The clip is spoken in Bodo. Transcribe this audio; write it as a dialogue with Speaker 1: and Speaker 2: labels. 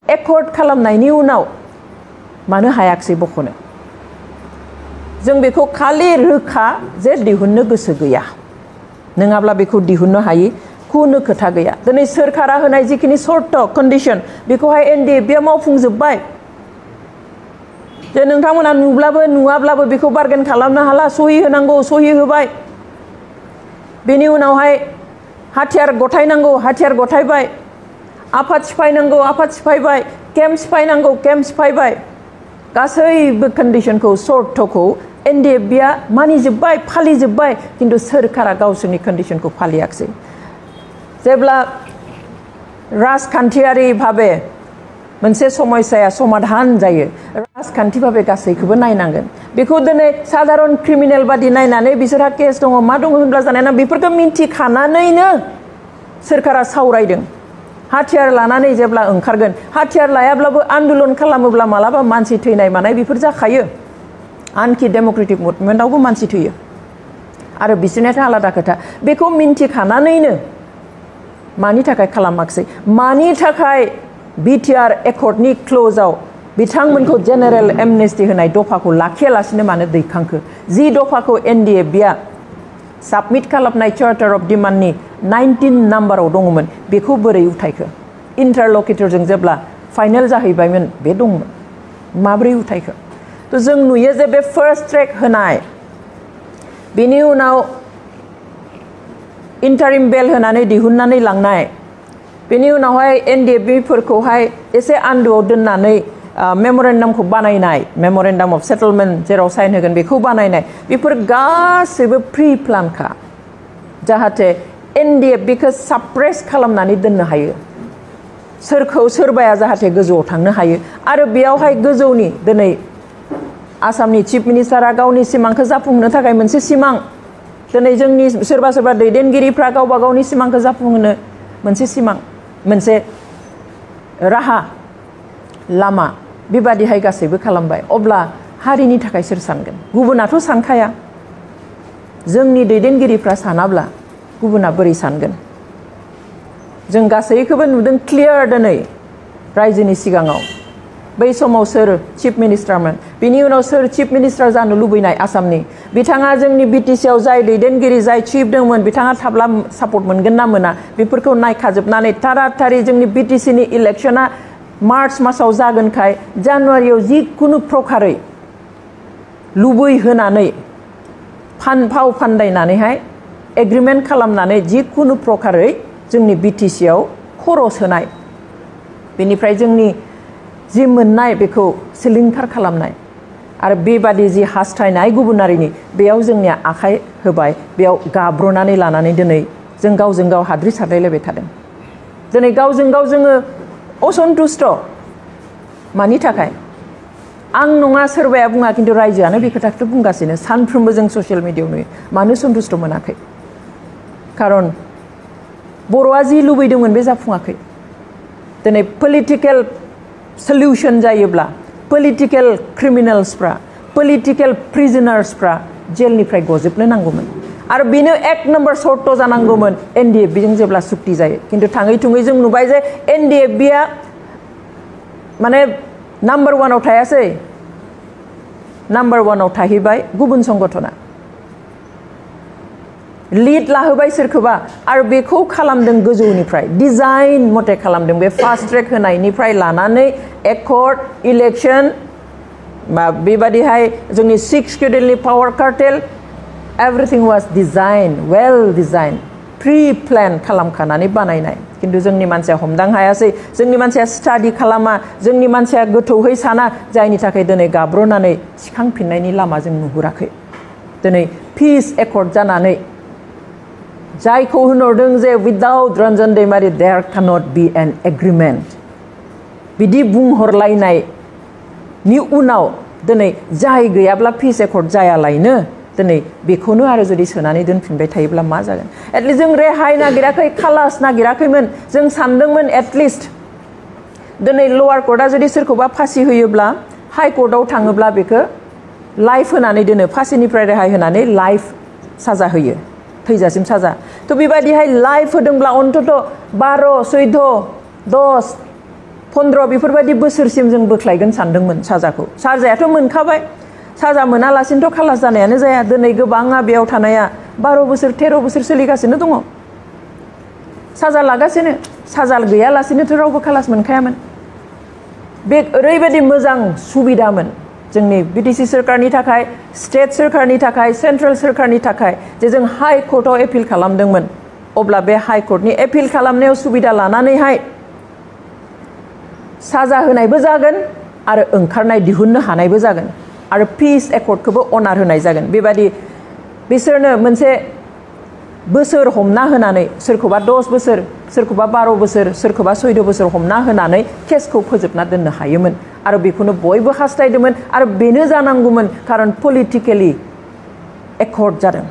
Speaker 1: एकर्ड खालामनायनि उनाव मानो हायाखिसै बख'नो जों बेखौ खालि रोखा जे दिहुननो गोसो गैया नङाब्ला बेखौ दिहुननो हायि खुनु खोथा गैया दिनै सोरखारा होनाय जिखिनि सर्त कन्डिशन बेखौहाय एनडिएफबिआ मावफुंजोब्बाय जे नोंथांमोना नुब्लाबो नुवाब्लाबो बेखौ बारगेन खालामनो हाला सहि होनांगौ सहि होबाय बेनि उनावहाय हाथियार गथायनांगौ हाथियार गथायबाय आफाद सिफायनांगौ आफाद सिफायबाय केम्प सिफायनांगौ केम्प सिफायबाय गासैबो कन्डिशनखौ सर्तखौ एनडिएफबिआ मानिजोब्बाय फालिजोब्बाय किन्तु सोरखारा गावसोरनि कन्डिशनखौ फालियाखिसै जेब्ला राजखान्थियारि भाबे मोनसे समस्याया समाधान जायो राजखान्थि भाबे गासैखौबो नायनांगोन बेखौ दिनै साधारन क्रिमिनेल बादि नायनानै बिसोरहा केस दङ मा दङ होनब्ला जानाय ना बेफोरखौ मिन्थिखानानैनो सोरखारा सावरायदों हाथियार लानानै जेब्ला ओंखारगोन हाथियार लायाब्लाबो आन्दोलन खालामोब्ला मालाबा मानसि थैनाय मानाय बेफोर जाखायो आनखि डेम'क्रेटिक मुभमेन्टआवबो मानसि थैयो आरो बिसोरनियाथ' आलादा खोथा बेखौ मिन्थिखानानैनो मानि थाखाय खालामाखिसै मानि थाखाय बिटिआर एकर्डनि क्ल'जआव बिथांमोनखौ जेनेरेल एमनेस्टि होनाय दफाखौ लाखियालासिनो मानो दैखांखो जि दफाखौ एनडिएफबिआ साबमिट खालामनाय चार्टार अफ डिमान्डनि 19 नाम्बाराव दङमोन बेखौ बोरै उथायखो इन्टारलकिटरजों जेब्ला फाइनेल जाहैबायमोन बे दंमोन माब्रै उथायखो थ' जों नुयो जे बे फार्स्ट ट्रेक होनाय बेनि उनाव इन्टारिम बेल होनानै दिहुननानै लांनाय बेनि उनावहाय एनडिएफबिफोरखौहाय एसे आन्दोआव दोननानै मेम'रेन्डामखौ बानायनाय मेम'रेन्डाम अफ सेटलमेन्ट जेराव साइन होगोन बेखौ बानायनाय बेफोर गासैबो प्रि प्लानखा जाहाथे एनडिएफबिखौ साप्रेस खालामनानै दोननो हायो सोरखौ सोरबाया जाहाथे गोजौआव थांनो हायो आरो बेयावहाय गोजौनि दिनै आसामनि चिफ मिनिस्टारा गावनि सिमांखौ जाफुंहोनो थाखाय मोनसे सिमां दिनै जोंनि सोरबा सोरबा दैदेनगिरिफ्रा गावबा गावनि सिमांखौ जाफुंहोनो मोनसे सिमां मोनसे राहा लामा बेबादिहाय गासैबो खालामबाय अब्ला हारिनि थाखाय सोर सानगोन गुबुनाथ' सानखाया जोंनि दैदेनगिरिफ्रा सानाब्ला गुबुना बोरै सानगोन जों गासैखौबो नुदों क्लियार दिनै रायजोनि सिगाङाव बै समाव सोर चिफ मिनिस्टारमोन बिनि उनाव सोर चिफ मिनिस्टार जानो लुबैनाय आसामनि बिथाङा जोंनि बिटिसिआव जाय दैदेनगिरि जाय चिफ दंमोन बिथाङा थाब्ला सापर्ट मोनगोन ना मोना बेफोरखौ नायखाजोबनानै थाराथारि जोंनि बिटिसिनि इलेक्शना मार्च मासाव जागोनखाय जानुवारियाव जिखुनु प्रकारै लुबैहोनानै फाव फान्दायनानैहाय एग्रिमेन्ट खालामनानै जिखुनु प्रकारै जोंनि बिटिसिआव खर' सोनाय बेनिफ्राय जोंनि जि मोननाय बेखौ सिलिंखार खालामनाय आरो बेबादि जि हास्थायनाय गुबुनारिनि बेयाव जोंनिया आखाइ होबाय बेयाव गाब्रनानै लानानै दिनै जों गावजों गाव हाद्रि सारलायलायबाय थादों दिनै गावजों गाव जोङो असन्तुष्ट मानि थाखाय आं नङा सोरबाया बुङा खिन्थु रायजोआनो बे खोथाखौ बुंगासिनो सानफ्रोमबो जों ससियेल मिडियायाव नुयो मानो सन्तुष्ट मोनाखै खारन बर'आ जि लुबैदोंमोन बे जाफुङाखै दिनै पलिटिकेल सल्युशन जायोब्ला पलिटिकेल क्रिमिनेल्सफ्रा पलिटिकेल प्रिजनार्सफ्रा जेलनिफ्राय गजोबनो नांगौमोन आरो बेनो एक नम्बर सर्त जानांगौमोन एनडिएफबिजों जेब्ला सुक्ति जायो खिन्थु थाङै थुङै जों नुबाय जे एनडिएफबिआ माने नाम्बार वानाव थायासै नाम्बार वानाव थाहैबाय गुबुन संगठना लिड लाहोबाय सोरखौबा आरो बेखौ खालामदों गोजौनिफ्राय डिजाइन मथे खालामदों बे फास्ट ट्रेक होनायनिफ्राय लानानै एकर्ड इलेक्शन बेबादिहाय जोंनि 6 शेड्युलनि power cartel everything was design well design pre plan खालामखानानै बानायनाय खिन्थु जोंनि मानसिया हमदां हायासै जोंनि मानसिया स्टाडि खालामा जोंनि मानसिया गोथौहै साना जायनि थाखाय दिनै गाब्रनानै सिखांफिननायनि लामा जों नुहुराखै दिनै पिस एकर्ड जानानै जायखौ होनहरदों जे without Ranjan Daimary there cannot be an agreement बिदि बुंहरलायनायनि उनाव दिनै जाय गैयाब्ला पिस एकर्ड जायालायनो दिनै बेखौनो आरो जुदि सोनानै दोनफिनबाय थायोब्ला मा जागोन एटलिस्ट जों रेहाय नागिराखै खालास नागिराखैमोन जों सानदोंमोन एटलिस्ट दिनै लवार कर्टआ जुदि सोरखौबा फासि होयोब्ला हाई कर्टआव थाङोब्ला बेखौ लाइफ होनानै दोनो फासिनिफ्राय रेहाय होनानै लाइफ साजा होयो थैजासिम साजा थ' बेबायदिहाय लाइफ होदोंब्ला अन्तत 12, 14, 10 15 बेफोरबायदि बोसोरसिम जों बोख्लायगोन सानदोंमोन साजाखौ साजायाथ' मोनखाबाय साजा मोनालासिनोथ' खालास जानायानो जाया दिनै गोबाङा बेयाव थानाया 12 बोसोर 13 बोसोर सोलिगासिनो दङ साजा लागासिनो साजा गैयालासिनोथ' रावबो खालास मोनखायामोन बे ओरैबायदि मोजां सुबिदामोन जोंनि बिटिसि सरकारनि थाखाय स्टेट सरकारनि थाखाय सेन्ट्रेल सरकारनि थाखाय जे जों हाई कर्टआव एपिल खालामदोंमोन अब्ला बे हाई कर्टनि एपिल खालामनायाव सुबिदा लानानैहाय साजा होनायबो जागोन आरो ओंखारनाय दिहुननो हानायबो जागोन आरो पिस एकर्डखौबो अनार होनाय जागोन बेबादि बिसोरनो मोनसे बोसोर हमना होनानै सोरखौबा 10 बोसोर सोरखौबा 12 बोसोर सोरखौबा 14 बोसोर हमना होनानै केसखौ फोजोबना दोननो हायोमोन आरो बेखौनो बयबो हास्थायदोंमोन आरो बेनो जानांगौमोन खारन पलिटिकेलि एकर्ड जादों